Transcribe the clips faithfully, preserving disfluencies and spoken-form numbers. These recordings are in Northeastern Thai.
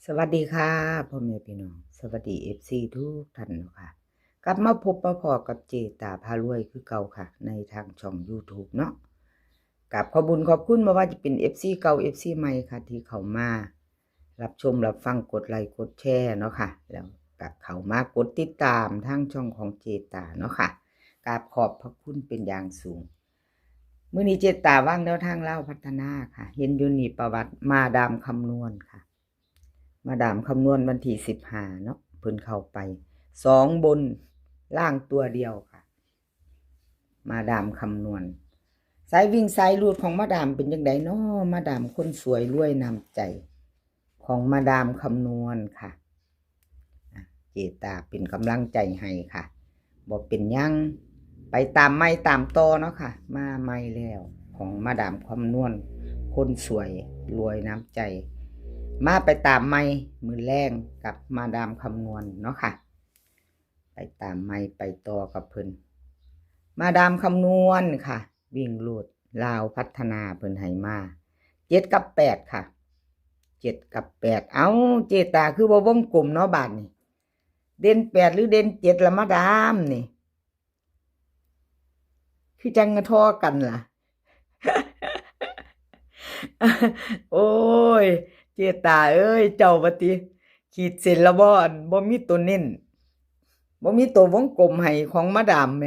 สวัสดีค่ะ พ่อแม่พี่น้อง สวัสดี เอฟซี ทุกท่านเนาะค่ะ กลับมาพบมาพ้อกับเจตาพารวยคือเก่าค่ะ ในทางช่อง YouTube เนาะ กับขอบบุญขอบคุณ บ่ว่าจะเป็น เอฟซี เก่า เอฟซี ใหม่ค่ะ ที่เข้ามารับชมรับฟัง กดไลค์กดแชร์เนาะค่ะ แล้วก็เข้ามากดติดตามทางช่องของเจตาเนาะค่ะ กราบขอบพระคุณเป็นอย่างสูง มื้อนี้เจตาวางแนวทางลาวพัฒนาค่ะ เห็นอยู่นี่ประวัติมาดามคำนวณค่ะ มาดามคำนวณวันที่สิบห้าเนาะ เพิ่นเข้าไป สองบนล่างตัวเดียวค่ะ มาดามคำนวณ สายวิ่งสายรูดของมาดามเป็นจั่งใดน้อ มาดามคนสวยรวยน้ำใจ ของมาดามคำนวณค่ะ อ่ะ เจตาเป็นกำลังใจให้ค่ะ บ่เป็นหยัง ไปตามใหม่ตามต่อเนาะค่ะ มาใหม่แล้ว ของมาดามคำนวณ คนสวยรวยน้ำใจ มาไปตามใหม่มื้อแลงกับมาดามคำนวณเนาะค่ะ ไปตามใหม่ไปต่อกับเพิ่น มาดามคำนวณค่ะ วิ่งรูดลาวพัฒนาเพิ่นให้มา เจ็ดกับแปดค่ะ เจ็ดกับแปด เอ้า เจตาคือบ่วงกลมเนาะบาดนี้ เด่นแปดหรือเด่นเจ็ดละมาดามนี่ คือจั่งทอกันล่ะ โอ้ย เจตาเอ้ย เจ้าว่าติ ขีดเส้นละบ่ อันบ่มีตัวเน้น บ่มีตัววงกลมให้ของมาดามแหม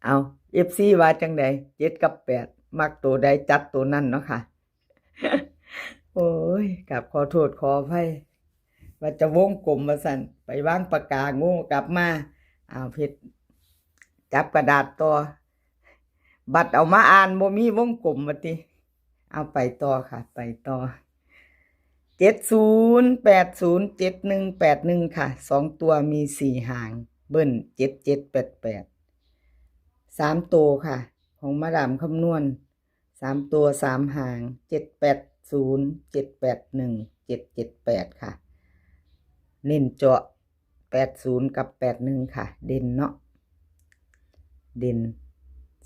เอา เอฟซี ว่าจั่งใด เจ็ดกับแปด มักตัวใดจัดตัวนั้นเนาะค่ะ โอ้ย กราบขอโทษขออภัย ว่าจะวงกลมว่าซั่น ไปวางปากกาโง่กลับมา เอาเพชร จับกระดาษต่อ บัดเอามาอ่านบ่มีวงกลมว่าติ เอาไปต่อค่ะ ไปต่อ เจ็ดศูนย์แปดศูนย์ เจ็ดหนึ่งแปดหนึ่ง ค่ะ สองตัวมีสี่หาง เบิ้ล เจ็ดเจ็ดแปดแปด สามตัวค่ะ ของมาดามคำนวณ สามตัวสามหาง เจ็ดแปดศูนย์ เจ็ดแปดหนึ่ง เจ็ดเจ็ดแปด ค่ะ เน้นเจาะ แปดศูนย์ กับ แปดหนึ่ง ค่ะ เด่นเนาะ เด่น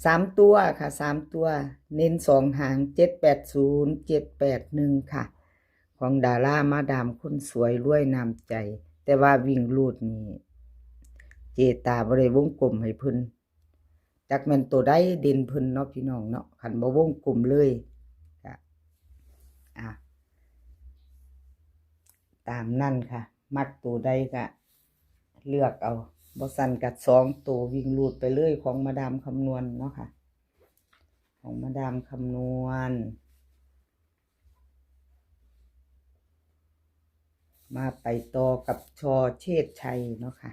สามตัวค่ะ สามตัว เน้นสองหาง เจ็ดแปดศูนย์ เจ็ดแปดหนึ่ง ค่ะ ของดารามาดามคนสวยรวยน้ำใจ แต่ว่าวิ่งรูดนี่ เจตาบ่ได้วงกลมให้เพิ่น จักแม่นตัวใดเด่นเพิ่นเนาะพี่น้องเนาะ คันบ่วงกลมเลย ก็ อ่ะ ตามนั่นค่ะ มักตัวใดก็เลือกเอา บ่ซั้นก็สองตัววิ่งรูดไปเลย ของมาดามคำนวณเนาะค่ะ ของมาดามคำนวณ มาไปต่อกับ ช.เชษชัยเนาะค่ะ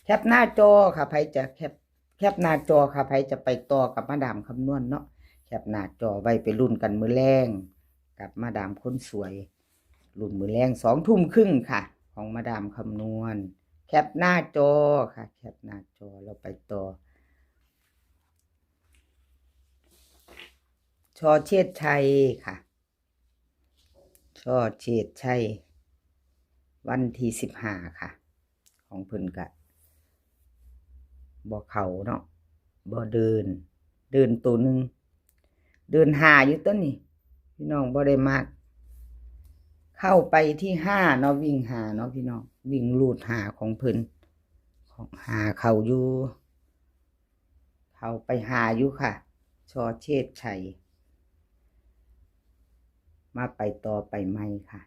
แคปหน้าจอค่ะ ไผจะแคป แคปหน้าจอค่ะ ไผจะไปต่อกับมาดามคำนวณเนาะ แคปหน้าจอไว้ไปลุ้นกันมื้อแลง กับมาดามคนสวย ลุ้นมื้อแลงสองทุ่มครึ่งค่ะ ของมาดามคำนวณ แคปหน้าจอค่ะ แคปหน้าจอ เราไปต่อ ช.เชษชัยค่ะ ช.เชษชัย วันที่สิบห้าค่ะ ของเพิ่นก็บ่เข้าเนาะ บ่เดิน เดินตัวหนึ่ง เดินห้าอยู่ตัวนี้ พี่น้องบ่ได้มัก เข้าไปที่ห้าเนาะ วิ่งห้าเนาะพี่น้อง วิ่งรูดห้าของเพิ่น ของห้าเข้าอยู่ เข้าไปห้าอยู่ค่ะ ช.เชษชัย มาไปต่อไปใหม่ค่ะ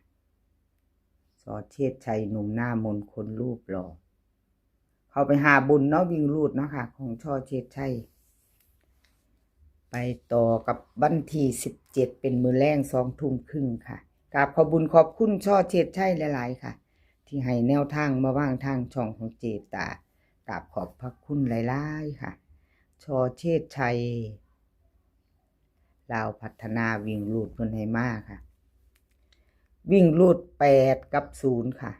ช.เชษชัย หนุ่มหน้ามนคนรูปหล่อ เข้าไปห้าบนเนาะ วิ่งรูดเนาะค่ะ ของ ช.เชษชัย ไปต่อกับวันที่สิบเจ็ด เป็นมื้อแลงสองทุ่มครึ่งค่ะ กราบขอบบุญขอบคุณ ช.เชษชัย หลายๆ ค่ะ ที่ให้แนวทางมาวางทางช่องของเจตา กราบขอบพระคุณหลายๆ ค่ะ ช.เชษชัย ลาวพัฒนาวิ่งรูดเพิ่นให้มาค่ะ วิ่งรูดแปดกับศูนย์ค่ะ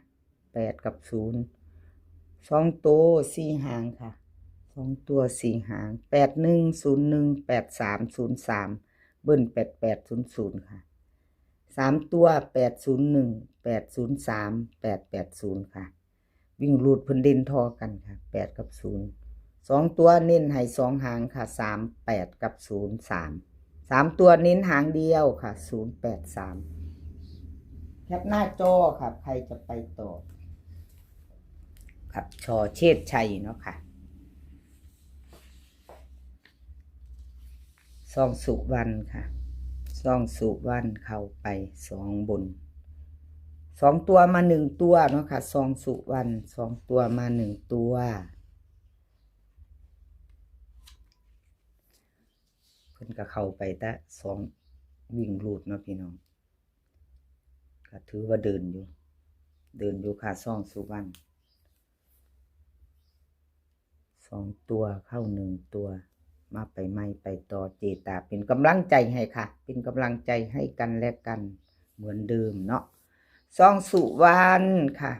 แปดกับศูนย์ สองตัวสี่หางค่ะ สองตัวสี่หาง แปดหนึ่ง ศูนย์หนึ่ง แปดสาม ศูนย์สาม เบิ้ล แปดแปดศูนย์ศูนย์ค่ะ สามตัว แปดศูนย์หนึ่ง แปดศูนย์สาม แปดแปดศูนย์ค่ะ วิ่งรูดเพิ่นเด่นท่อกันค่ะ แปดกับศูนย์ สองตัวเน้นให้สองหางค่ะ สามแปด กับ ศูนย์สาม สามตัวเน้นหางเดียวค่ะ ศูนย์แปดสาม แคปหน้าจอค่ะ ใครจะไปต่อ ครับ ชอเชษชัยเนาะค่ะ ซองสุวรรณค่ะ ซองสุวรรณเข้าไปสองบน สองตัวมาหนึ่งตัวเนาะค่ะ ซองสุวรรณ สองตัวมาหนึ่งตัว เพิ่นก็เข้าไปแต่สองวิ่งรูดเนาะพี่น้อง ก็ถือว่าเดินอยู่ เดินอยู่ค่ะ ซองสุวรรณ สองตัวเข้าหนึ่งตัว มาไปใหม่ไปต่อเจตา เป็นกำลังใจให้ค่ะ เป็นกำลังใจให้กันและกันเหมือนเดิมเนาะ ซองสุวรรณค่ะ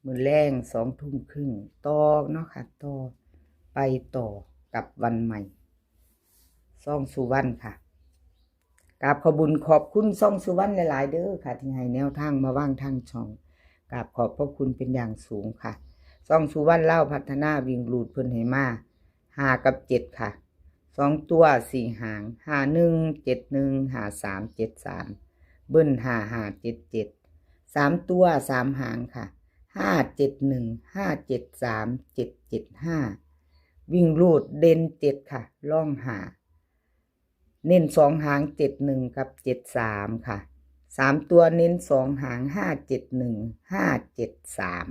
มื้อแลงสองทุ่มครึ่ง ต่อเนาะค่ะ ต่อ ไปต่อกับวันใหม่ ซองสุวรรณค่ะ กราบขอบบุญขอบคุณซองสุวรรณหลายๆ เด้อค่ะ ที่ให้แนวทางมาวางทางช่อง กราบขอบพระคุณเป็นอย่างสูงค่ะ ซองสุวรรณลาวพัฒนาวิ่งรูดเพิ่นให้มา ห้ากับเจ็ดค่ะ สองตัวสี่หาง ห้าหนึ่ง เจ็ดหนึ่ง ห้าสาม เจ็ดสาม เบิ้ล ห้าห้า เจ็ดเจ็ด สามตัวสามหางค่ะ ห้าเจ็ดหนึ่ง ห้าเจ็ดสาม เจ็ดเจ็ดห้า วิ่งรูดเด่นเจ็ดค่ะ รองห้า เน้นสองหาง เจ็ดหนึ่ง กับ เจ็ดสาม ค่ะ สามตัวเน้นสองหาง ห้าเจ็ดหนึ่ง ห้าเจ็ดสาม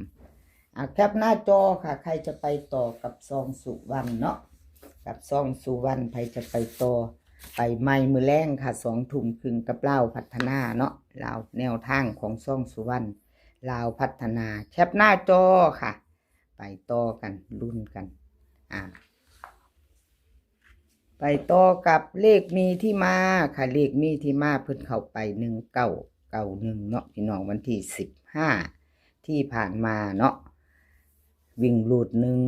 อ่ะ แคปหน้าจอค่ะ ใครจะไปต่อกับซองสุวรรณเนาะ กับซองสุวรรณ ใครจะไปต่อ ไปใหม่มื้อแลงค่ะ สองทุ่มครึ่งกับลาวพัฒนาเนาะ ลาวแนวทางของซองสุวรรณ ลาวพัฒนา แคปหน้าจอค่ะ ไปต่อกัน ลุ้นกัน อ่า ไปต่อกับเลขมีที่มาค่ะ เลขมีที่มาเพิ่นเข้าไป หนึ่งเก้าเก้าหนึ่ง เนาะพี่น้อง วันที่สิบห้า ที่ผ่านมาเนาะ วิ่งรูดหนึ่ง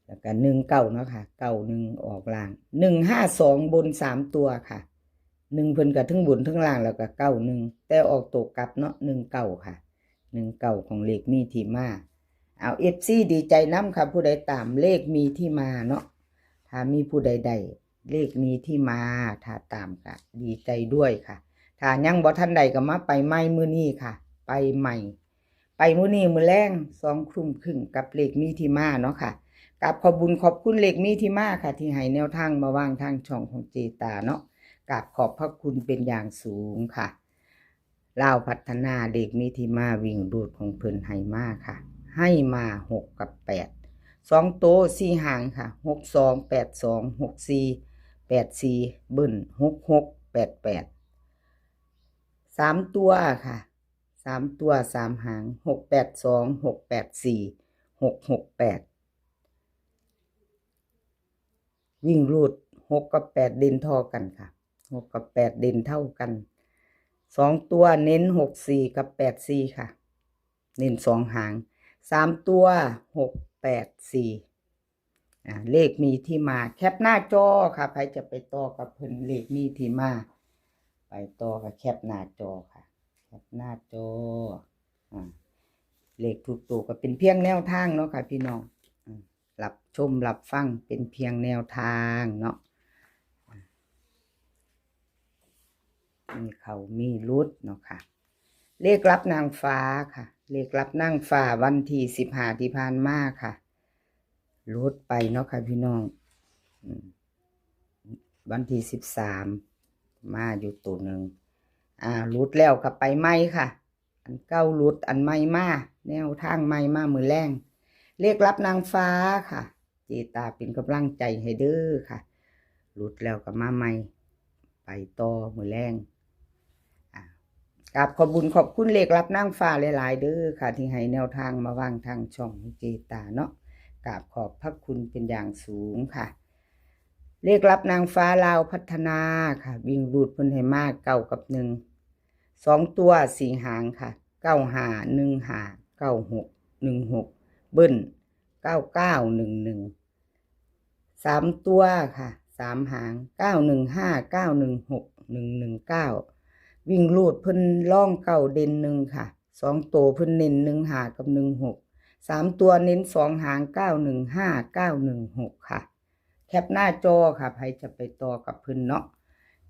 แล้วก็หนึ่งเก้าเนาะค่ะ เก้าหนึ่ง ออกล่าง หนึ่งห้าสอง บนสามตัวค่ะ หนึ่งเพิ่นก็ทั้งบนทั้งล่าง แล้วก็เก้าหนึ่ง แต่ออกตัวกลับเนาะ หนึ่งเก้าค่ะ หนึ่งเก้า ของเลขมีที่มา เอา เอฟซี ดีใจนำค่ะ ผู้ใดตามเลขมีที่มาเนาะ ถ้ามีผู้ใดได้เลขมีที่มา ถ้าตามก็ดีใจด้วยค่ะ ถ้ายังบ่ทันได้ก็มาไปใหม่มื้อนี้ค่ะ ไปใหม่ ไปมื้อนี้มื้อแลงสองทุ่มครึ่งกับเลขมีที่มาเนาะค่ะ กราบขอบบุญขอบคุณเลขมีที่มาค่ะ ที่ให้แนวทางมาวางทางช่องของเจตาเนาะ กราบขอบพระคุณเป็นอย่างสูงค่ะ ลาวพัฒนา เลขมีที่มาวิ่งรูดของเพิ่นให้มาค่ะ ให้มาหกกับแปด สองโตสี่หางค่ะ หกสอง แปดสอง หกสี่ แปดสี่ เบิ้ล หกหก แปดแปด สามตัวค่ะ สามตัวสามหาง หกแปดสอง หกแปดสี่ หกหกแปด วิ่งรูดหกกับแปดเด่นเท่ากันค่ะ หกกับแปดเด่นเท่ากัน สองตัวเน้นหกสี่กับแปดสี่ค่ะ เน้นสองหาง สามตัวหกแปดสี่ อ่า เลขมีที่มา แคปหน้าจอค่ะ ใครจะไปต่อกับเพิ่นเลขมีที่มา ไปต่อกับแคปหน้าจอค่ะ แคปหน้าจอ อ่า เลขทุกตัวก็เป็นเพียงแนวทางเนาะค่ะพี่น้อง อืม รับชมรับฟังเป็นเพียงแนวทางเนาะ มีเข้ามีหลุดเนาะค่ะ เลขลับนางฟ้าค่ะ เลขลับนางฟ้าวันที่สิบห้าที่ผ่านมาค่ะ หลุดไปเนาะค่ะพี่น้อง อืม วันที่สิบสาม มาอยู่ตัวหนึ่ง อ่า หลุดแล้วก็ไปใหม่ค่ะ อันเก่าหลุด อันใหม่มา แนวทางใหม่มามื้อแลง เลขลับนางฟ้าค่ะ เจตาเป็นกำลังใจให้เด้อค่ะ หลุดแล้วก็มาใหม่ ไปต่อมื้อแลง อ่ะ กราบขอบบุญขอบคุณเลขลับนางฟ้าหลายๆ เด้อค่ะ ที่ให้แนวทางมาวางทางช่องของเจตาเนาะ กราบขอบพระคุณเป็นอย่างสูงค่ะ เลขลับนางฟ้าลาวพัฒนาค่ะ วิ่งรูดเพิ่นให้มาเก้ากับหนึ่ง สองตัวสี่หางค่ะ เก้าห้า หนึ่งห้า เก้าหก หนึ่งหก เบิ้ล เก้าเก้า หนึ่งหนึ่ง สามตัวค่ะ สามหาง เก้าหนึ่งห้า เก้าหนึ่งหก หนึ่งหนึ่งเก้า วิ่งรูดเพิ่นร่องเก้าเด่นหนึ่งค่ะ สองตัวเพิ่นเน้นหนึ่งห้ากับหนึ่งหก สามตัวเน้นสองหาง เก้าหนึ่งห้า เก้าหนึ่งหก ค่ะ แคปหน้าจอค่ะ ใครจะไปต่อกับเพิ่นเนาะ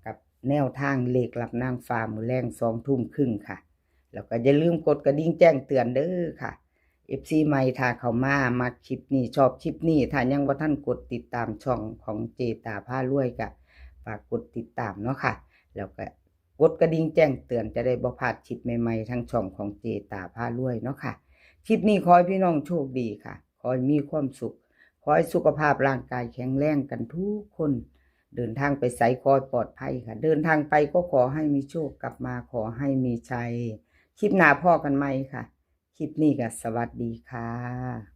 กับแนวทางเลขลับนางฟ้ามื้อแลงสองทุ่มครึ่งค่ะ แล้วก็อย่าลืมกดกระดิ่งแจ้งเตือนเด้อค่ะ เอฟซี ใหม่ถ้าเข้ามามักคลิปนี้ชอบคลิปนี้ ถ้ายังบ่ทันกดติดตามช่องของเจตาพารวยก็ฝากกดติดตามเนาะค่ะ แล้วก็กดกระดิ่งแจ้งเตือนจะได้บ่พลาดคลิปใหม่ๆทางช่องของเจตาพารวยเนาะค่ะ คลิปนี้ขอให้พี่น้องโชคดีค่ะ ขอให้มีความสุข ขอให้สุขภาพร่างกายแข็งแรงกันทุกคน เดินทางไปไสขอให้ปลอดภัยค่ะ เดินทางไปก็ขอให้มีโชค กลับมาขอให้มีชัย คลิปหน้าพ้อกันใหม่ค่ะ คลิปนี้ก็สวัสดีค่ะ